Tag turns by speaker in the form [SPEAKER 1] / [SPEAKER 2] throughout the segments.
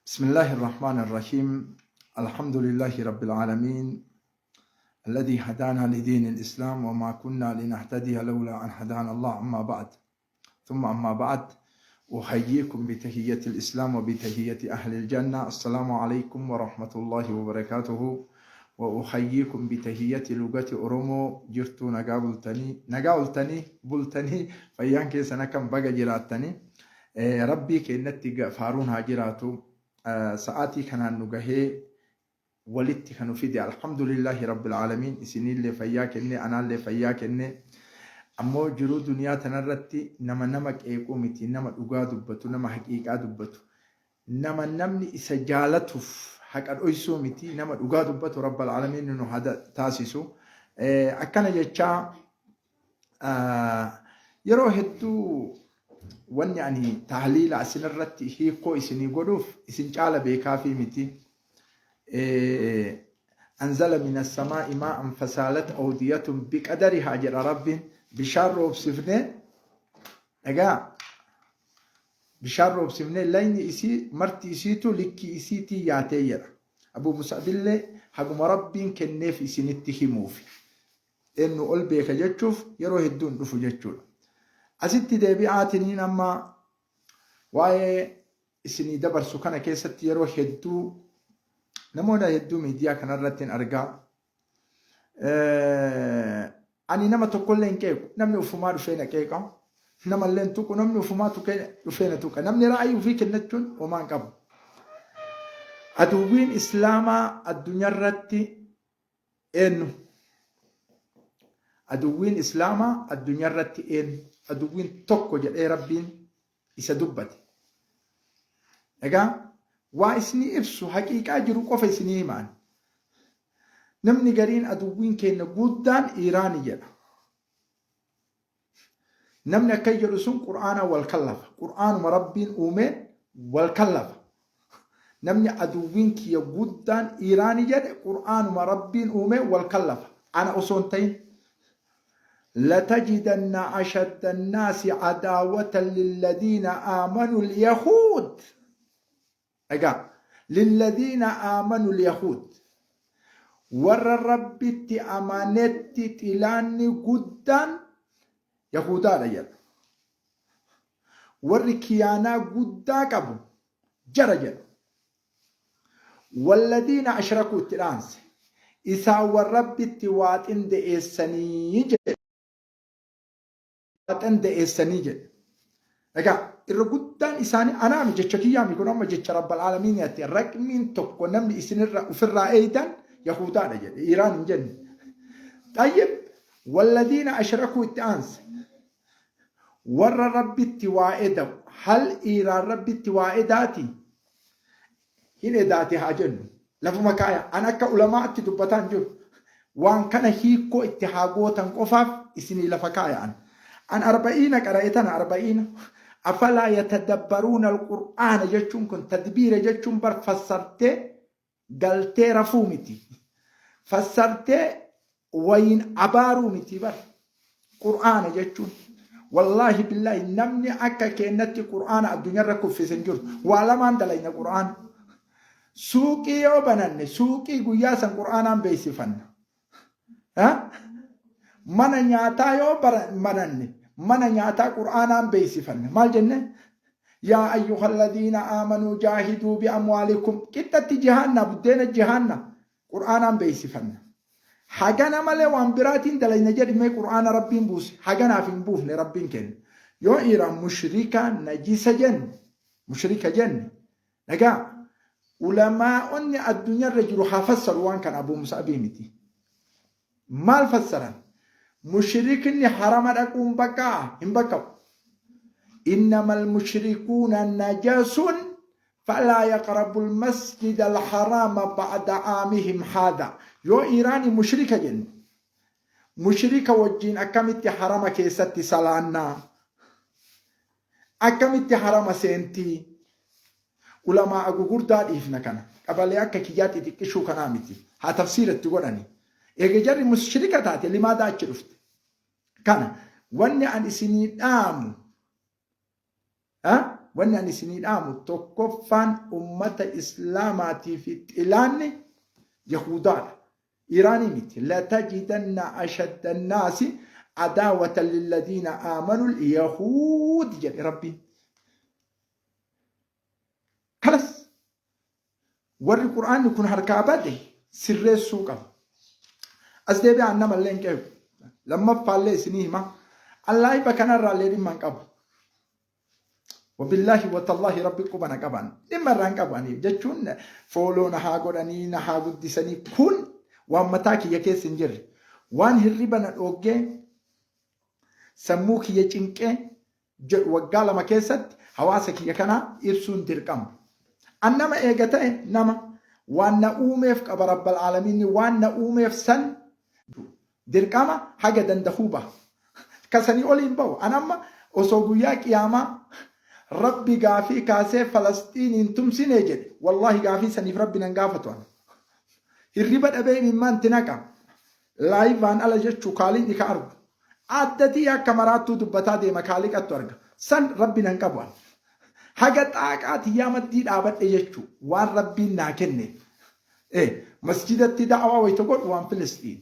[SPEAKER 1] بسم الله الرحمن الرحيم. الحمد لله رب العالمين الذي هدانا لدين الإسلام وما كنا لنهتدي لولا أن هدانا الله. أما بعد، ثم أما بعد، أحييكم بتحية الإسلام وبتحية أهل الجنة. السلام عليكم ورحمة الله وبركاته. وأحييكم بتحية لغة أورومو. Jirtuu? Nagaa bultanii? Nagaa oltanii bultanii? Fayyaan keessan akkam? Baga jiraattanii. Rabbii keenyatti faaruun haa jiraatu. Sa'aatii kanaan nu gahee walitti kan nu fide, alhamdulillahi rabbil aalamiin. Isinillee fayyaa kennee, anaallee fayyaa kennee. Ammoo jiruu duniyaa tanarratti nama nama qeequu miti, nama dhugaa dubbatu, nama haqiiqaa dubbatu, nama namni isa jaalatuuf haqa dhoysuu miti, nama dhugaa dubbatu rabbal aalamiin nu haa taasisu. Akkana jechaa, yeroo hedduu wanni ani tahliila asinirratti hiikoo isinii godhuuf isin caala beekaafii miti. أنزل من السماء ماء فسالت أودية بقدرها jedha Rabbiin. Bishaan roobsifne, dhagaa, bishaan roobsifne, layni isii marti isiitu likkii isiitii yaatee jedha. Abu Musabillee haguma Rabbiin kenneef isinitti himuufi. Eenyu ol beeka jechuuf yeroo hedduun dhufu jechuudha. Asitti deebi'aatiniin amma waa'ee isinii dabarsu kana keessatti yeroo hedduu namoota hedduu miidiyaa kanarratti hin argaa. Ani nama tokkollee hin qeequ. Namni ufumaa dhufee na qeeqa. Namallee hin tuqu. Namni ufumaa tuqee dhufee na tuqa. Namni ra'ayii ofii kennachuun homaa hin qabu. Aduwwiin Islaamaa addunyaarratti eenyu? Aduwwiin Islaamaa addunyaarratti eenyu? Aduwwiin tokko jedhee Rabbiin isa dubbate. Egaa waa isinii ibsu, haqiiqaa jiru qofa isinii himaan. Namni gariin aduwwiin keenya guddaan Iiraani jedha. Namni akka jedhu sun Qur'aana wal kallafa. Qur'aanuma Rabbiin uumeen wal kallafa. Namni aduwwiin kiyya guddaan Iiraani jedhe Qur'aanuma Rabbiin uumeen wal kallafa. Ana osoo hin ta'in. لتجدن أشد الناس عداوة للذين آمنوا اليهود. Egaa للذين آمنوا اليهود, warra Rabbitti amanetti xilaanni guddaan Yahudaadha jedha. Warri kiyaanaa guddaa qabu jara jedha. والذين أشركوا itti dhaanse. Isaan warra Rabbitti waa xinde'eessanii jedhe. Waa xinde'eessanii jedhe. Egaa irra guddaan isaanii anaami jecha kiyyaami kun amma jecha rabbal aalamiiniyaatti raqmiin tokko namni isinirra ofirraa eeydan Yahudaadha jedhe. Iiraan hin jenne. طيب, والذين أشركوا itti aanse. Warra Rabbitti waa eda'u. Hal Iiraan Rabbitti waa edaati? Hin edaate haa jennu. Lafuma kaaya. An akka ulamaatti dubbataan jiru. Waan kana hiikoo itti haa gootan qofaaf isinii lafa kaaya an. An arba'iina qara'e tana arba'iina. أفلا يتدبرون القرآن jechuun kun tadbiira jechuun bar fassartee galtee rafuu miti. Fassartee wayin abaaruu miti bar. Qur'aana jechuun. Wallaahi billaahi, namni akka keenyatti Qur'aana addunyaarra kuffise hin jiru. Waa lamaan dalayna Qur'aana. Suuqii yoo bananne suuqii guyyaa san Qur'aanaan beeksifanna. Mana nyaataa yoo bananne mana nyaataa Qur'aanaan beeksifanna. Maal jenne? يا أيها الذين آمنوا جاهدوا بأموالكم, qixxatti jihaanna, buddeena jihaanna, Qur'aanaan beeksifanna. Hagana malee waan biraatiin dalayna jedhimee Qur'aana Rabbiin buuse haganaaf hin buufne Rabbiin kenna. Yoo Iiraan mushrika najisa jenne, mushrika jenne, dhagaa, ulamaa'onni addunyaarra jiru haa fassaru waan kana. Abuu Musaabii miti. Maal fassaran? Mushrikni harama dhaquun baqqaa hin baqqa'u. إنما المشركون نجس فلا يقربوا المسجد الحرام بعد عامهم هذا. Yoo Iiraanii mushrika jenne, mushrika wajjiin akkamitti harama keessatti salaannaa? Akkamitti harama seentii? Ulamaa gugurdaa dhiifna kana. Qabalee akka kiyyaa xixiqqishuu kanaa miti. Haa tafsiiratti godhani. Eega jarri mushrika taate limaadaa achi dhufte? Kana wanni an isinii dhaamu. wanni ani isinii dhaamu tokkoffaan ummata islaamaatii fi xilaanni yahudaadha. Iiraanii miti. Latajidanna ashadda annaasi adaawatan lilladiina aamanu yahuud jedhe Rabbiin. Kalas warri Qur'aanni kun harkaa bade sirreessuu qaba. As deebi'aan namallee hin qeequ. Lammaffaallee isinii hima. Allaahiba kanarraallee dhimma hin qabu. Wabillaahi watallaahi Rabbi quba na qaban. Dhimma irraa hin qabu ani jechuun fooloo na haa godhanii na haa guddisanii kun waan mataa kiyya keessa hin jirre. Waan hirriba na dhooggee sammuu kiyya cinqee jedhu waggaa 2 keessatti hawaasa kiyya kanaa ibsuun dirqama. An nama eega ta'e nama waan na uumeef qaba Rabbal Aalamiinni waan na uumeef san dirqama haga dandahuu baha. Ka sanii olii hin bahu. An amma osoo guyyaa qiyaamaa Rabbi gaafii kaasee Falasxiiniin tumsinee jedhe wallaahi gaafii saniif Rabbi nan gaafatu ana. Hirriba dhabee imimmaan itti naqa. Laayivaan ala jechuu kaaliqni ka argu. Addatii akka maraattuu dubbataa deema kaaliqattu arga. San Rabbi nan qabu an. Haga xaaqaa tiyyaa maddii dhaabadhe jechuu waan Rabbiin naa kenneef. Eh, masjidatti da'awaa wayita godhu waan Filisxiin.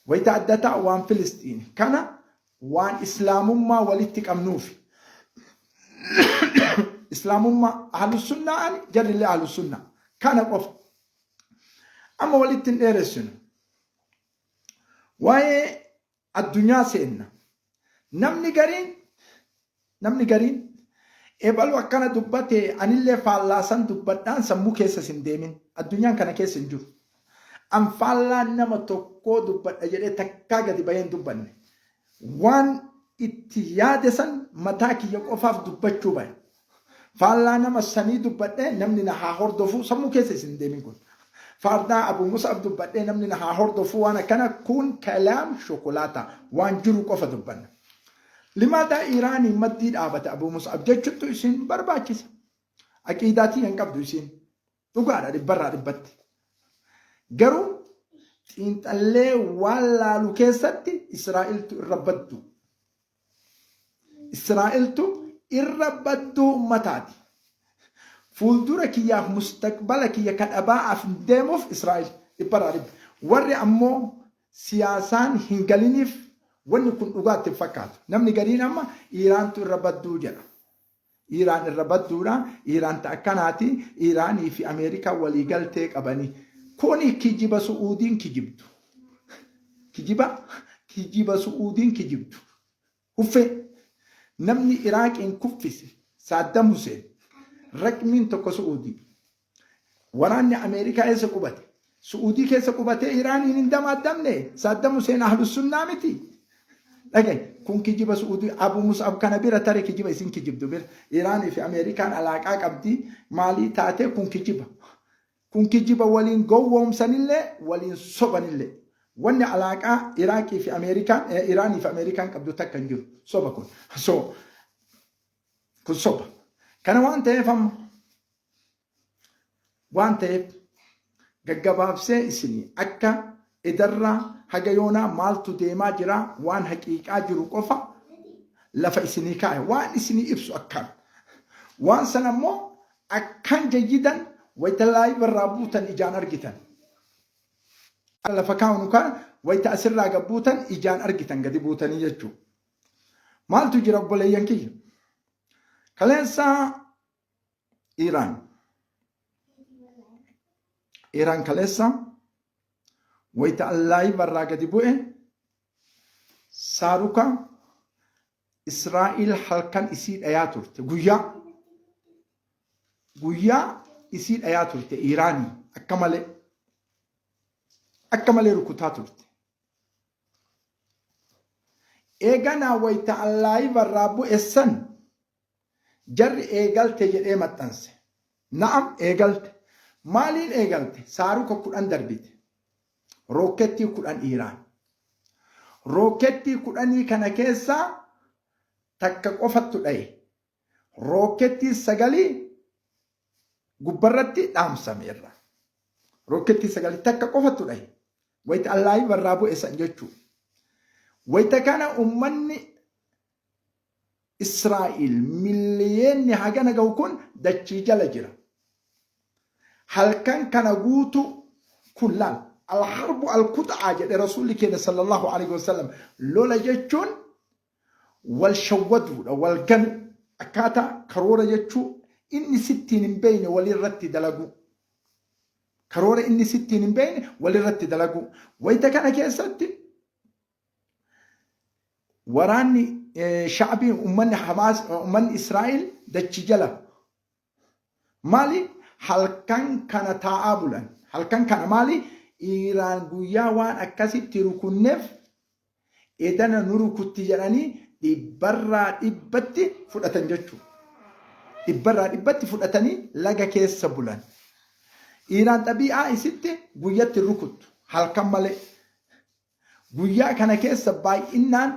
[SPEAKER 1] Wayita adda taa'u waan Filisxiin. Kana waan islaamummaa walitti qabnuufi. Islaamummaa ahlusunnaa ani jarrillee ahlusunnaa. Kana qofa. Amma walitti hin dheeressinu. Waa'ee addunyaa seenna. Namni gariin namni gariin ebalu akkana dubbate anillee faallaasan dubbadhaan sammuu keessa sin deemin. Addunyaan kana keessa hin jiru. An faallaa nama tokkoo dubbadha jedhee takkaa gadi bahee hin dubbanne. Waan itti yaade san mataa kiyya qofaaf dubbachuu bahe. Faallaa nama sanii dubbadhee namni na haa hordofuu sammuu keessa isin deemin kun. Faallaa Abu Mus'ab dubbadhee namni na haa hordofuu waan akkana kun kalaam shokolaataa waan jiru qofa dubbanna. Limaadaa Iraanii maddii dhaabate Abu Mus'ab jechuttu isin barbaachisa. Aqiidaatii hin qabdu isin. Dhugaadha dhibbarraa dhibbatti. Garuu xiinxallee waan laalu keessatti Israa'eltu irra baddu. Israa'eltu irra badduu ummataati. Fuuldura kiyyaaf mustaqbala kiyya ka dhabaa'aaf deemuuf Israa'el dhibbarraa dhibba. Warri ammoo siyaasaan hin galiniif wanni kun dhugaatti hin fakkaatu. Namni gariin amma Iiraantu irra badduu jedha. Iiraan irra badduudha. Iiraan ta akkanaati. Iiraanii fi Ameerikaan walii galtee qabanii. Kuni kijiba Su'uudiin kijibdu. Kijiba kijiba Su'uudiin kijibdu. Huffee. Namni Iraaqiin kuffise Saaddam Huseen raqmiin tokko Su'uudii. Waraanni Ameerikaa eessa qubate? Su'uudii keessa qubatee Iraaniin hin damaaddamne? Saaddam Huseen Ahlus Sunnaa miti? Dhaga'i, kun kijiba Su'uudii Abu Mus'ab kana bira tare kijiba isin kijibdu bira. Iraanii fi Ameerikaan alaaqaa qabdi maalii taatee kun kijiba. Kun kijiba waliin gowwoomsanillee waliin sobanillee. Wanni alaaqaa Iraaqii fi Ameerikaan Iraanii fi Ameerikaan qabdu takka hin jiru. Soba kun. So kun soba. Kana waan ta'eef amma waan ta'eef gaggabaabsee isinii akka edarraa haga yoonaa maaltu deemaa jira waan haqiiqaa jiru qofa lafa isinii kaa'e waan isinii ibsu akkaan waan sana immoo akkaan jayyidan wayita laayiva irraa buutan ijaan argitan lafa kaa'unu kana wayita asirraa gad buutan ijaan argitan gadi buutanii jechuudha. Maaltu jira obboleeyyan kiyya? Kaleessa Iiraan. Iiraan kaleessa wayita allaayiva irraa gadi bu'e saaruka Israa'iil halkan isii dhayaa turte guyyaa guyyaa isii dhayaa turte Iiraanii akka malee akka malee rukutaa turte. Eeganaa wayita allaayiva irraa bu'e san Jarri eegalte jedhee maxxanse. Na'am eegalte. Maaliin eegalte? Saaruka 10 darbite. Rookettii 10 Iiraan. Rookettii kudhanii kana keessaa takka qofattu dhaye. Rookettii sagalii gubbarratti dhaamsame irra. Rookettii sagalii takka qofattu dhaye. Wayita Allaahi barraa bu'e san jechuu. Wayita kana ummanni Israa'il milliyeenni hagana gahu kun dachii jala jira. Halkan kana guutu kun laal. Alharbu alkuxaa jedhe Rasuulli keenya sallallahu alaihi wasallam. Lola jechuun wal shawwaduudha, wal ganu, akkaataa karoora jechuu inni sittiin hin beekne walirratti dalaguu. Karoora inni sittiin hin beekne walirratti dalaguu. Wayita kana keessatti waraanni sha'abii ummanni Hamaas ummanni Israa'el dachii jala maali halkan kana taa'aa bulan. Halkan kana maali Iiraan guyyaa waan akkasitti rukunneef edana nu rukutti jedhanii dhibbarraa dhibbatti fudhatan jechuudha. Dhibbarraa dhibbatti fudhatanii laga keessa bulan. Iiraan xabii'aa isitti guyyatti rukuttu halkan malee. Guyyaa kana keessa baay'innaan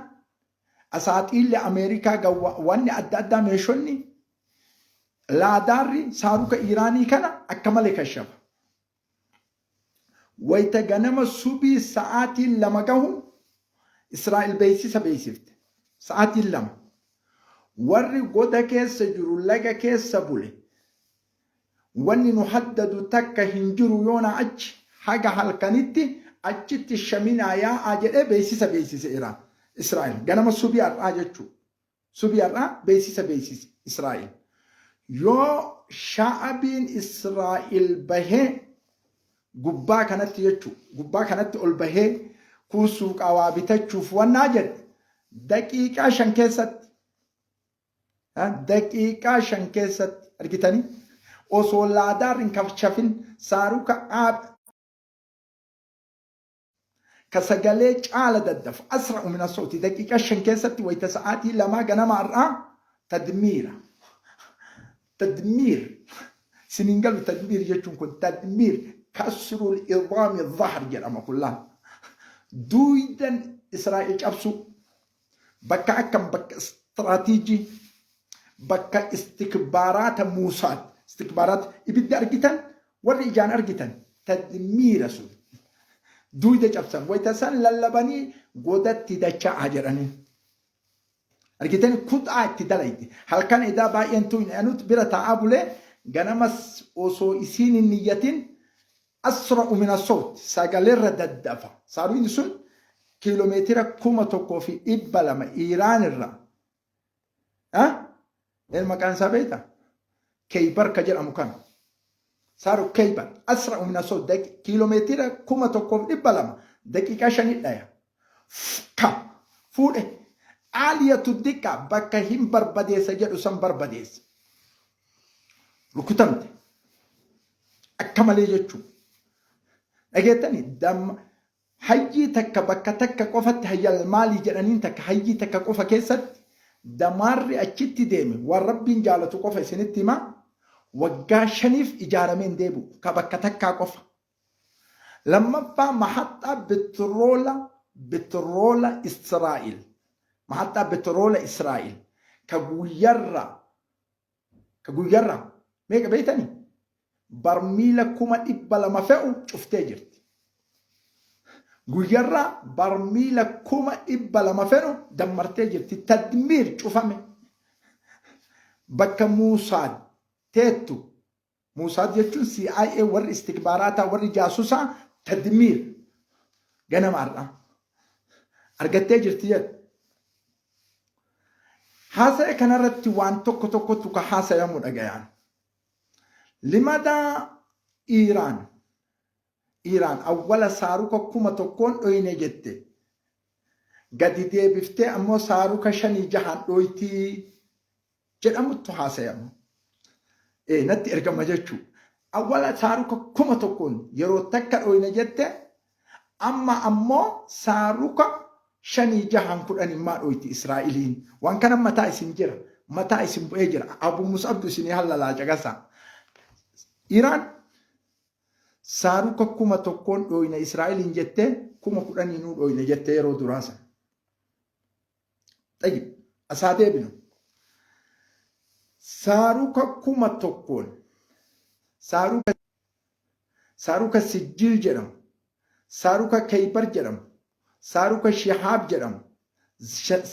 [SPEAKER 1] asaaxiilli Ameerikaa wanni adda addaa meeshonni laadaarri saaruka Iiraanii kana akka malee kashafa. Wayita ganama subii sa'aatiin 2 gahu Israa'el beeksisa beeksifte. Sa'aatiin 2. Warri goda keessa jiru laga keessa bule. Wanni nu haddadu takka hin jiru yoonaa achi haga halkanitti achitti shaminaa yaa'aa jedhee beeksisa beeksise Iraan. Israa'el ganama subii har'aa jechuudha. Subii har'aa beeksisa beeksise Israa'el. Yoo sha'abiin Israa'el bahee gubbaa kanatti jechuudha. Gubbaa kanatti ol bahee kun suuqaa waa bitachuuf wannaa jedhe daqiiqaa 5 keessatti daqiiqaa 5 keessatti argitanii osoo laadaarri hin kafchafin saaruka aab ka sagalee caala daddafu asra'u mina sooti daqiiqaa 5 keessatti wayita sa'aatii 2 ganama har'aa tadmiira tadmiir siniin galu. Tadmiir jechuun kun tadmiir kasrul idaami dhahr jedhama. Kun laal duuydan Israa'el cabsuu bakka akkam bakka istiraatiijii bakka istikbaaraata Muusaat istikbaaraata ibidda argitan warri ijaan argitan tadmiira sun duuyda cabsan wayita san lallabanii godatti dacha'aa jedhanii argitani kuxaa itti dalayte. Halkan edaa baay'een tuqne anut bira taa'aa bulee ganamas osoo isiin hin niyyatin asra'u min asawt sagalerra daddafa. Saaruun sun kiiloomeetira 1200 Iiraan irraa. Een maqaan isaa beektaa? Keeybar ka jedhamu kana. Saaru Keeybar asra'u min asawt kiiloomeetira 1200 daqiiqaa shanii dhaya. Ka fuudhe aaliyatu diqqa bakka hin barbadeessa jedhu san barbadeessa. Rukutamte. Akka malee jechuudha. Dhageettani damma hayyii takka bakka takka qofatti hayyal maalii jedhaniin takka hayyii takka qofa keessatti damaarri achitti deeme waan rabbiin jaalatu qofa isinitti hima waggaa shaniif ijaaramee hin deebi'u ka bakka takkaa qofa. Lammaffaa mahaxxaa betiroola betiroola Israa'el mahaxxaa betiroola Israa'el ka guyyarraa Ka guyyarraa meeqa beektanii? Barmiila 200,000 fe'u cuftee jirti. Guyyarraa barmiila 200,000 fe'u dammartee jirti. Tadmiir cufame. Bakka Muusaad teettu. Muusaad jechuun CIA warri istikbaaraataa warri jaasusaa tadmiir ganama har'aa argattee jirti jedhu. Haasaya kanarratti waan tokko tokkotu ka haasayamu dhagayaan. Limadaa Iiraan Iiraan awwala saaruka 1000n dhoyne jette. Gadi deebiftee ammoo saaruka shanii jahaan dhoytii jedhamuttu haasayama. Ee natti ergama jechuu. Awwala saaruka 1000n yeroo takka dhoyne jette amma ammoo saaruka shanii jahaan kudhaniin maa dhoyti Israa'iliin. Waan kana mataa isin jira. Mataa isin bu'ee jira. Abu Mus'abdu isinii hallalaa caqasaa. Iraan saaruka 1000n dhooyna Israa'iliin jettee 10,000nuu dhooyna jettee yeroo duraa sana. Xayyib asaa deebinu. Saaruka 1000n saaruka saaruka Sijjiil jedhamu, saaruka Keybar jedhamu, saaruka Shihaab jedhamu,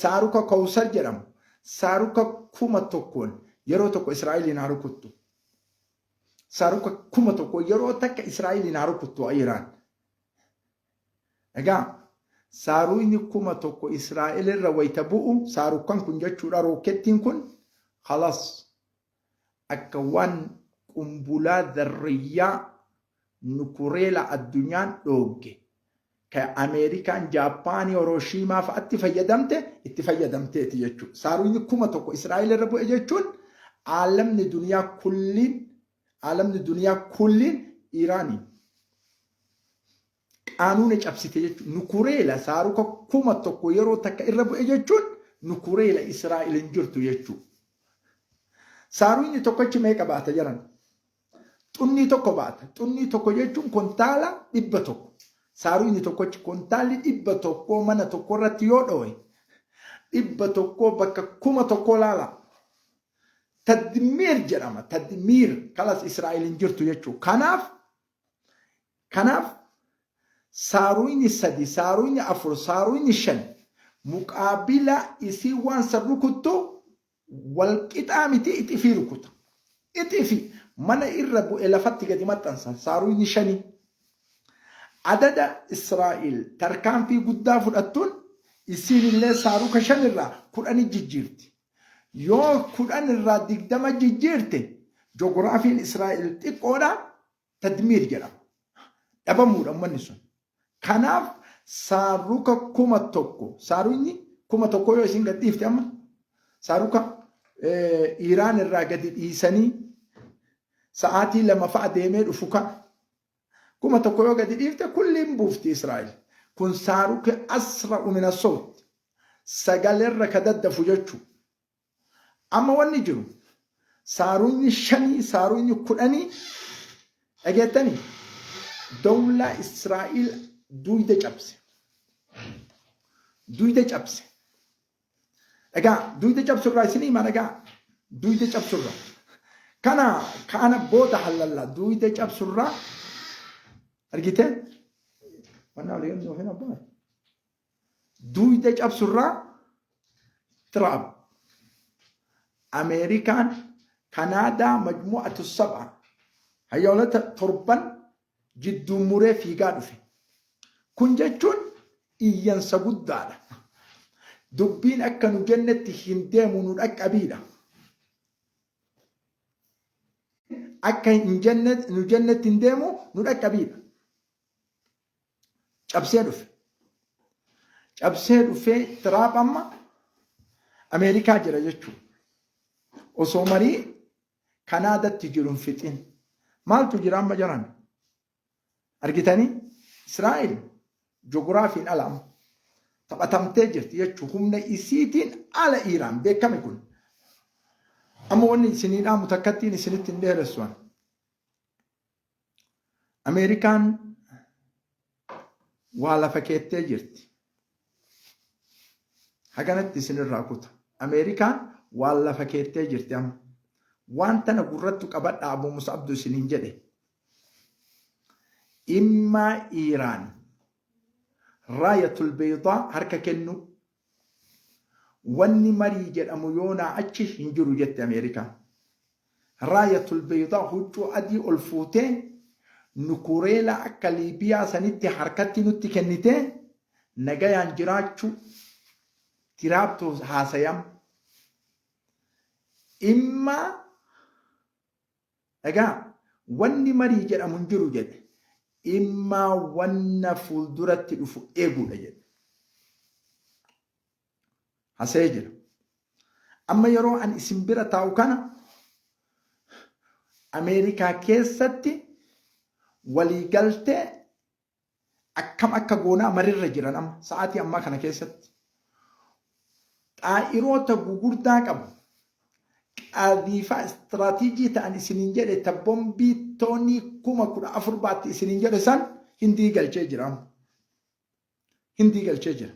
[SPEAKER 1] saaruka Kowsar jedhamu, Saaruka 1000n yeroo tokko Israa'eliin haa rukuttu. Saaruka 1000 yeroo takka Israa'eliin haa rukuttu Iraan. Egaa saaruuyni 1000 Israa'el irra wayita bu'u saarukkan kun jechuudha rookettiin kun khalas akka waan qumbulaa dharriyyaa nukureela addunyaan dhoogge ka Ameerikaan Jaappaanii Horoshiimaa fa'atti fayyadamte itti fayyadamteeti jechuudha. Saaruuyni 1000 Israa'el irra bu'e jechuun aalamni duniyaa kulliin aalamni duniyaa kulliin Iraanii qaanuuna cabsite jechuudha. Nukureela saaruka 1000 yeroo takka irra bu'e jechuun nukureela Israa'el hin jirtu jechuudha. Saaruuyni tokkochi meeqa baata jedhan? Xunnii tokko baata. Xunnii tokko jechuun kontaala 100. Saaruuyni tokkochi kontaalli 100 mana tokko irratti yoo dhowe 100 bakka 1000 laala. Tadmiir jedhama. Tadmiir kalas Israa'el hin jirtu jechuudha. Kanaaf saaruuyni sadi, saaruuyni afur, saaruuyni shan muqaabila isii waan san rukuttu wal qixaa miti ixifii rukuta. Ixifii mana irra bu'e lafatti gadi maxxansa saaruuyni shanii. Adada Israa'el tarkaanfii guddaa fudhattuun isiin illee saaruka shan irraa kudhani jijjiirti. Yoo 10 irraa 20 jijjiirte jogiraafiin Israa'el xiqqoodha tadmiir jedhama. Dhabamuudha ummanni sun. Kanaaf saaruka 1000 saaruyni 1000 yoo isin gad dhiifte amma saaruka Iiraan irraa gadi dhiisanii sa'aatii 2 fa'a deemee dhufu kana 1000 yoo gadi dhiifte kulliin buufti Israa'el. Kun saaruki asra'u mina sawt sagalerra ka daddafu jechuu. Amma wanni jiru saaruyni shanii saaruyni kudhanii dhageettanii dawlaa Israa'el duyda cabse. Duyda cabse. Dhagaa duyda cabsurraa isin himaa dhagaa duyda cabsurraa. Kana kana booda hallalla duyda cabsurraa argite? Wanna olii hin dhufin abbaa. Duyda cabsurraa Tiraamp Ameerikaan Kanaadaa majmu'atu sab'a hayyoolota torban jidduun muree fiigaa dhufe. Kun jechuun iyyansa guddaadha. Dubbiin akka nu jennetti hin deemu nu dhaqqabiidha. Akka hin jenne nu jennetti hin deemu nu dhaqqabiidha. Cabsee dhufe. Cabsee dhufee Tiraamp amma Ameerikaa jira jechuudha. Osoo marii Kanaadatti jiru hin fixin. Maaltu jira amma jaran? Argitanii? Israa'el jogiraafiin ala amma. Taphatamtee jirti jechuun humna isiitiin ala Iiraan beekame kun. Amma wanni isinii dhaamu takkattiin isinitti hin dheeressu ani. Ameerikaan waa lafa keettee jirti. Haganatti isinirraa kuta. Ameerikaan waan lafa keettee jirti amma. Waan tana gurrattu qabadha Abu Musabdu isiniin jedhe. Immaa Iiraan raayatul beeydaa harka kennuu Wanni marii jedhamu yoonaa achi hin jiru jette Ameerikaan. Raayatul Beeydaa huccuu adii ol fuutee nukureela akka Liibiyaa sanitti harkatti nutti kennitee nagayaan jiraachuu Tiraaptu haasayam. Immaa Egaa wanni marii jedhamu hin jiru jedhe. Immaa wanna fuulduratti dhufu eeguudha jedhe. Hasa'ee jira. Amma yeroo an isin bira taa'u kana Ameerikaa keessatti waliigaltee akkam akka goonaa marirra jiran amma sa'aatii ammaa kana keessatti. Xaa'iroota gugurdaa qabu qadhiifaa istiraatiijii ta'an isiniin jedhe ta bombii toonii 14,000 baatti isiniin jedhe san Hindii galchee jira amma. Hindii galchee jira.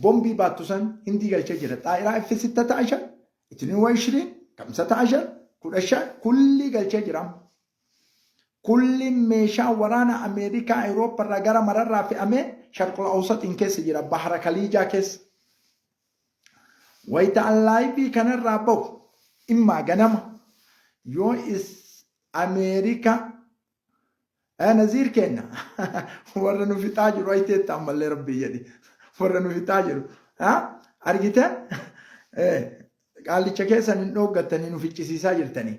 [SPEAKER 1] Bombii baattu san Hindii galchee jira. Xaa'iraa F sittata ashar, itiniin wa ishiriin, kamsata ashar, 15 kullii galchee jira amma. Kulliin meeshaa waraana Ameerikaa Awurooppaa irraa gara mararraa fe'amee Sharqul Awsaxiin keessa jira. Bahara Kaliijaa keessa. Wayita an laayivii kanarraa bahu immaa ganama yoo is Ameerika Naziir kenna warra nu fixaa jiru ayiteetta ammallee rabbii jedhi warra nu fixaa jiru argite qaallicha keessan hin dhooggattanii nu ficcisiisaa jirtanii.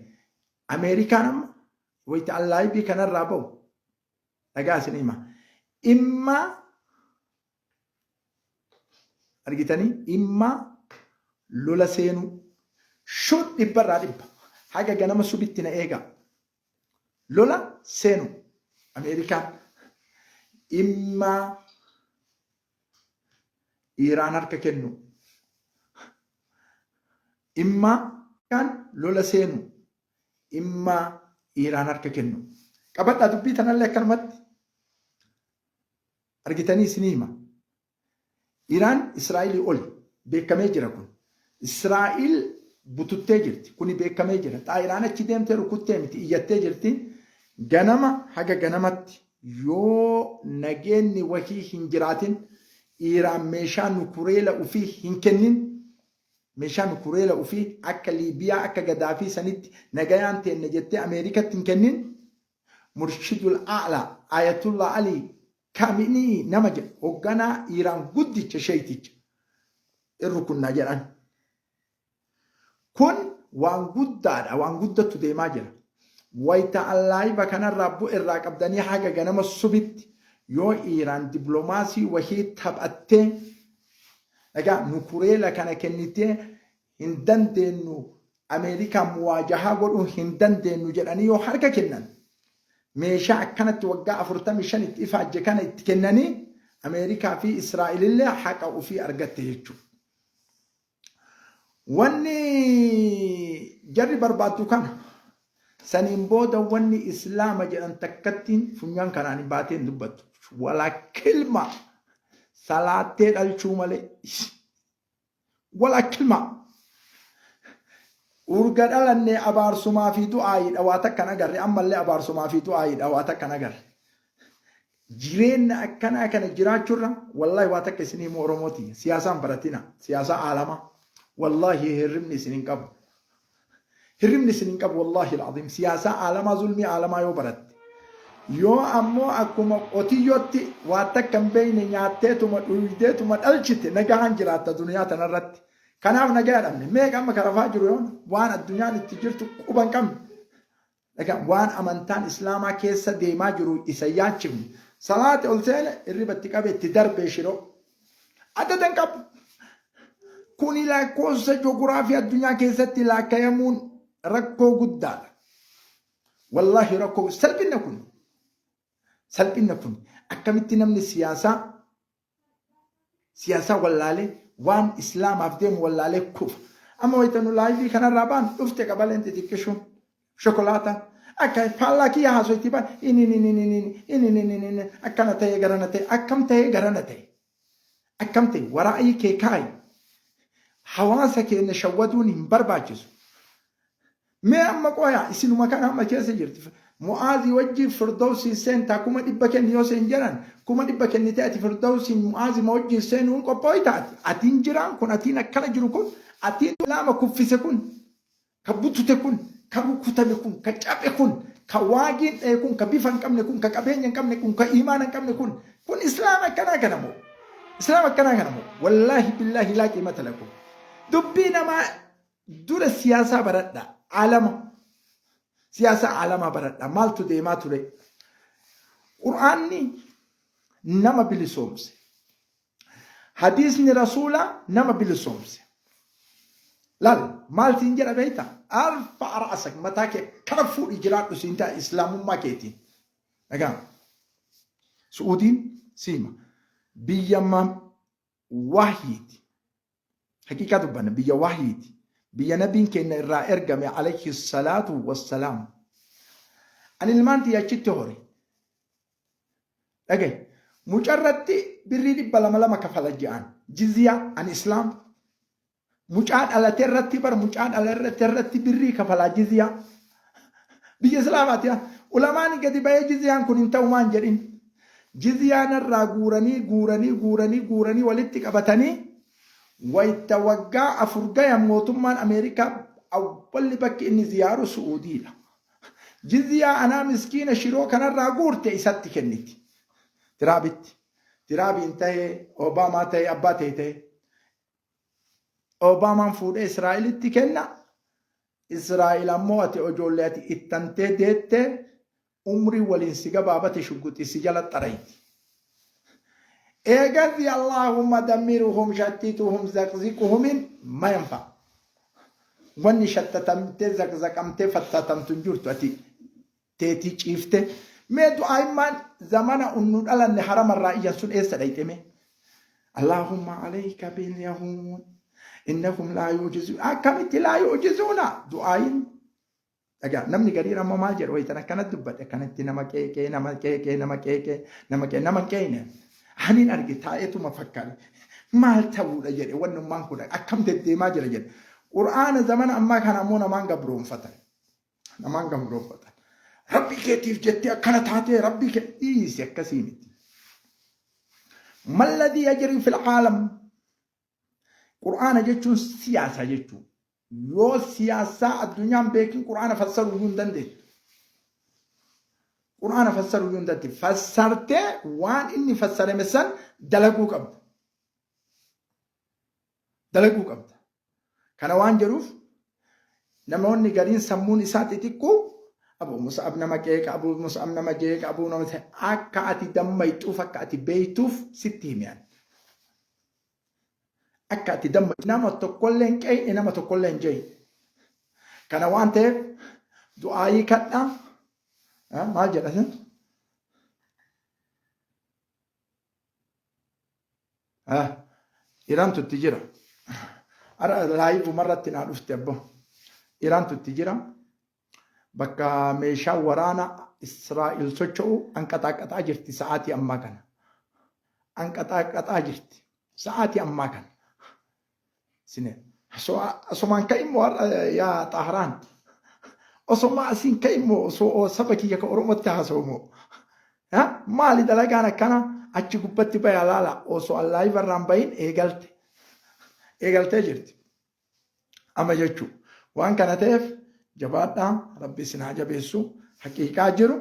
[SPEAKER 1] Ameerikaan amma wayita an laayivii kanarraa bahu dhagaa isin hima imma argitanii imma lola seenuu shur dhibbarraa dhibba haga ganama subitti na eegaa. Lola seenu Ameerikaan imma Iiraan harka kennu. Imma kan lola seenu imma Iiraan harka kennu. Qabadhaa dubbii tanallee akkanumatti argitanii isinii hima. Iraan Israa'elii oli beekamee jira kun. Israa'el bututtee jirti. Kuni beekamee jira. Xaayiraan achi deemtee rukuttee miti iyyattee jirti. Ganama haga ganamatti yoo nageenni wahii hin jiraatin Iraan meeshaa nukureela ufii hin kennin meeshaa nukureela ufii akka Liibiyaa akka Gadaafii sanitti nagayaan teenna jettee Ameerikatti hin kennin Murshidul A'laa Ayatullah Ali Kaminii nama jedhu hogganaa Iiraan guddicha sheeyticha in rukunnaa jedhan. Kun waan guddaadha, waan guddattu deemaa jira. Wayita laayiva kanarraa bu'e irraa qabdanii haga ganama subitti yoo Iiraan dippiloomaasii wahii taphattee egaa nukureela kana kennitee hin dandeenyu Ameerikaan muwaajahaa godhuu hin dandeenyu jedhanii yoo harka kennan meeshaa akkanatti waggaa 45 itti ifaajje kana itti kennanii Ameerikaa fi Israa'elillee haqa ofii argatte jechuudha. Wanni jarri barbaaddu kana saniin booda wanni Islaama jedhan takkattiin funyaan kanaan hin baatee hin dubbattu. Walaa kilma salaattee dhalchuu malee. Walaa kilma. Urga dhalannee abaarsumaa fi du'aayiidha waa takka hin agarre ammallee abaarsumaa fi du'aayiidha waa takka hin agarre. Jireenya akkanaa kana jiraachuurra wallaahi waa takka isin himu Oromooti siyaasaan baratina siyaasaa aalamaa wallaahi hirribni isin hin qabu. Hirribni isin hin qabu wallaahi alazim siyaasaa aalamaa zulmii aalamaa yoo baratte. Yoo ammoo akkuma qotiyyootti waa takka hin beekne nyaatteetuma dhuydeetuma dhalchite nagahaan jiraatta duniyaa tanarratti. Kanaaf nagaa dhabne meeqa amma karafaa jiru yoon waan addunyaan itti jirtu quba hin qabne. Egaa waan amantaan Islaamaa keessa deemaa jiru isa yaachifne. Salaate ol seene hirriba itti qabe itti darbee shiroo. Adda hin qabu. Kuni lakkoofsa joogiraafii addunyaa keessatti laakkayamuun rakkoo guddaadha. Wallaahi rakkoo salphinna kun. Salphinna kun akkamitti namni siyaasaa siyaasaa wallaalee waan islaamaaf deemu wallaalee kufa. Amma wayita nu laayivii kanarraa baan dhufte qabaleen xixiqqishuun shokolaataan akka faallaa kiyya haasoyti baan inni akkana ta'ee garana ta'e akkam ta'ee garana ta'e akkam ta'e waraa'ii kee kaayi hawaasa keenya shawwaduun hin barbaachisu. Mee amma qoyaa isinuma kana amma keessa jirti. Mu'aazii wajjin firdawsiin seentaa 100,000 kenni yoo seen jedhan 100,000 kennitee ati firdawsiin mu'aazii ma wajjin seenuu hin qophooyta ati. Atiin jiraan kun atiin akkana jiru kun atiin laama kuffise kun ka butute kun ka rukutame kun ka cabe kun ka waagiin dha'e kun ka bifa hin qabne kun ka qabeenya hin qabne kun ka iimaana hin qabne kun kun islaama akkanaa kana moo islaama akkanaa kana moo wallaahi billaahi laa qiimata lakum dubbii namaa Dura siyaasaa baradha. Alama. Siyaasaa alamaa baradha. Maaltu deemaa ture? Qur'aanni nama bilisoomse. Hadiisni rasuulaa nama bilisoomse. Laal maal siin jedha beekta? Arfa ra'asak mataa kee kana fuudhii jiraadhu siin ta'a islaamummaa keetiin. Dhagaa. Su'uudiin siima. Biyya wahyiiti. Haqiiqaa dubbanna biyya wahyiiti. Biyya nabiin keenya irraa ergame alayhi salaatu wassalaam. Ani ilmaan tiyya achitti hore. Dhagaye. Mucarratti birrii 200 lama kafala je'an. Jizyaa ani islaam. Mucaa dhalate irratti bar mucaa dhalate irratti birrii kafalaa jizyaa. Biyya islaamaati. Ulamaan gadi bahee jizyaan kun hin ta'u maan jedhin. Jizyaa narraa guuranii guuranii guuranii guuranii walitti qabatanii Wayta waggaa 4 gayan mootummaan Ameerikaa awwalli bakki inni ziyaaru Su'uudiidha. Jizyaa anaa miskiina shiroo kanarraa guurte isatti kenniti. Tiraabitti. Tiraabiin tahee, Obaamaa tahee, abbaa ta'e tahee. Obaamaan fuudhee Israa'elitti kenna. Israa'el ammoo ati ijoollee ati ittantee deette umrii waliin si gabaabate shugguxii si jala xarayti. Eegasii Allaahumma dammiruhum shattituhum zaqziquhumin ma yanfa. Wanni shattatamtee zaqzaqamtee fattatamtu hin jirtu ati teetii ciifte. Mee du'aa'immaan zamana unnu dhalanne haramarraa iyyan sun eessa dhayxe mee? Allaahumma alayka bil yahuud innahum laa yu'jizuun. Akkamitti laa yu'jizuuna? Du'aa'iin Dhagaa namni gariin ammoo maal jedhu wayitan akkanatti dubbadhe akkanatti nama qeeqee nama qeeqee nama qeeqee nama qeeqee nama hin qeeqne. Anin arge taa'eetuma fakkaate maal ta'uudha jedhe wannummaan kun akkam deddeemaa jira jedhe. Qur'aana zamana ammaa kana ammoo namaan gabroonfatan. Namaan gabroonfatan. Rabbii keetiif jettee akkana taatee rabbii kee dhiisi akkasii miti. Malladii yajrii fil caalam. Qur'aana jechuun siyaasa jechuudha. Yoo siyaasaa addunyaan beekin Qur'aana fassaruu iyyuu hin dandeettu. Qur'aana fassaruu iyyuu hin dandeettu. Fassartee waan inni fassarame san dalaguu qabda. Dalaguu qabda. Kana waan jedhuuf namoonni gariin sammuun isaa xixiqqoo Abu Mus'ab nama qeeqa, Abu Mus'ab nama jeeqa, Abu nama akka ati dammayxuuf akka ati beeytuuf sitti hime ani. Akka ati damma nama tokkollee hin qeeyne nama tokkollee hin jeeyne. Kana waan ta'eef du'aayii kadhaa maal jedha sin? Iraantu itti jira. Ara laayivuma irratti naa dhufte abbo. Iraantu itti jira. Bakka meeshaan waraana Israa'el socho'u anqaxaaqaxaa jirti sa'aatii ammaa kana. Anqaxaaqaxaa jirti sa'aatii ammaa kana. Sine osomaan ka'e immoo har'a yaa Xahraan osoma asiin ka'e immoo osoo saba kiyya ka Oromootti haasa'u immoo maali dalagaan akkana achi gubbatti baya laala osoo allaayiva irraan bahin eegalte eegaltee jirti. Amma jechuu waan kana ta'eef jabaadhaa rabbi isin haa jabeessu haqiiqaa jiru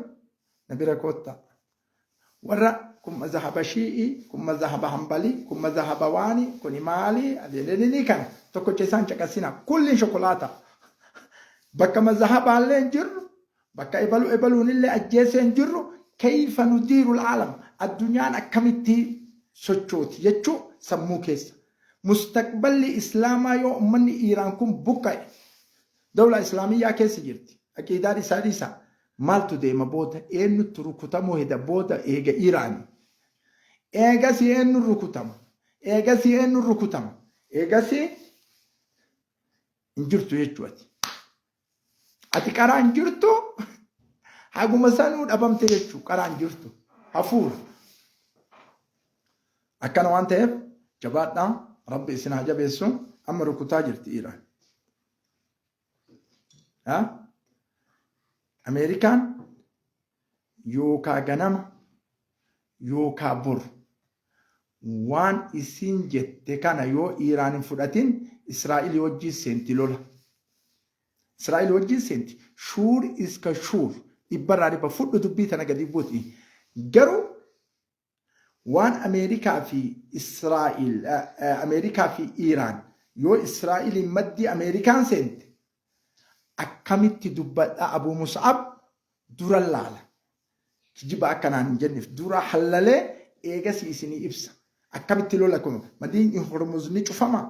[SPEAKER 1] na bira koottaa. Warra kun mazahaba shii'ii, kun mazahaba hanbalii, kun mazahaba waanii, kuni maali, adeelenini kana tokkocha isaan caqasina. Kulliin shokolaata. Bakka mazahabaallee hin jirru, bakka ebalu ebaluunillee ajjeesee hin jirru, kayfa nudiiru alaalam addunyaan akkamitti sochooti jechuu sammuu keessa. Mustaqballi Islaamaa yoo ummanni Iiraan kun buqqa'e, dawla Islaamiyyaa keessa jirti. Aqiidaan isaa dhiisa. Maaltu deema booda? Eenyuttu rukutamuu heda booda eega Iiraani? Eegasii eenyu rukutama? Eegasii eenyu rukutama? Eegasii hin jirtu jechuu ati. Ati qaraa hin jirtu haguma sanuu dhabamte jechuu qaraa hin jirtu hafuura. Akkana waan ta'eef jabaadhaa rabbi isin haa jabeessu amma rukutaa jirti Iiraan. Ameerikaan yookaa ganama yookaa boru waan isiin jette kana yoo Iiraan hin fudhatin Israa'el wajjin seenti lola. Israa'el wajjin seenti. Shuur iska shuur dhibbarraa dhibba fudhu dubbii tana gadi buuti. Garuu Waan Ameerikaa fi Israa'il Ameerikaa fi Iiraan yoo Israa'iliin maddii Ameerikaan seente akkamitti dubbadha Abuu Mus'ab dura laala. Kijiba akka naan hin jenneef dura hallalee eegasii isinii ibsa. Akkamitti lola kun madiin Hormuz ni cufama.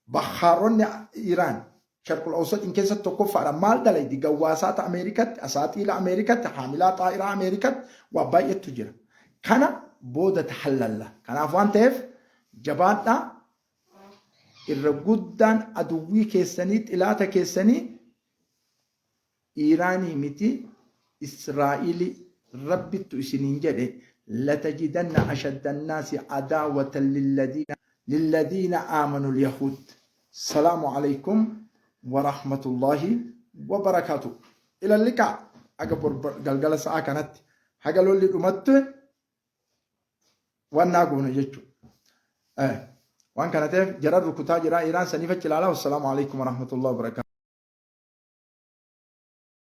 [SPEAKER 1] Bakhaaronni Iiraan Sharqul Awsaxiin keessatti tokkoffaadha. Maal dalaydi? Gawwaasaata Ameerikatti, asaaxiila Ameerikatti, haamilaa xaa'iraa Ameerikatti waa baay'eetu jira. Kana booda tahallalla. Kanaaf waan ta'eef jabaadhaa irra guddaan aduwwii keessanii xilaata keessanii Iiraanii miti Israa'ili Rabbittu isiniin jedhe latajidanna ashaddannaasi adaawatan lilladiina aamanul yahuud. Salaamu alaikum warahmatullaahi wabarakaatu. Ila liqaa haga bor galgala sa'aa kanatti haga lolli dhumatte wannaa goona jechuudha. Waan kana ta'eef jara rukutaa jira. Iraan saniif achi ilaalaa. Wassalaamu alaikum warahmatullahi wabarakatuh.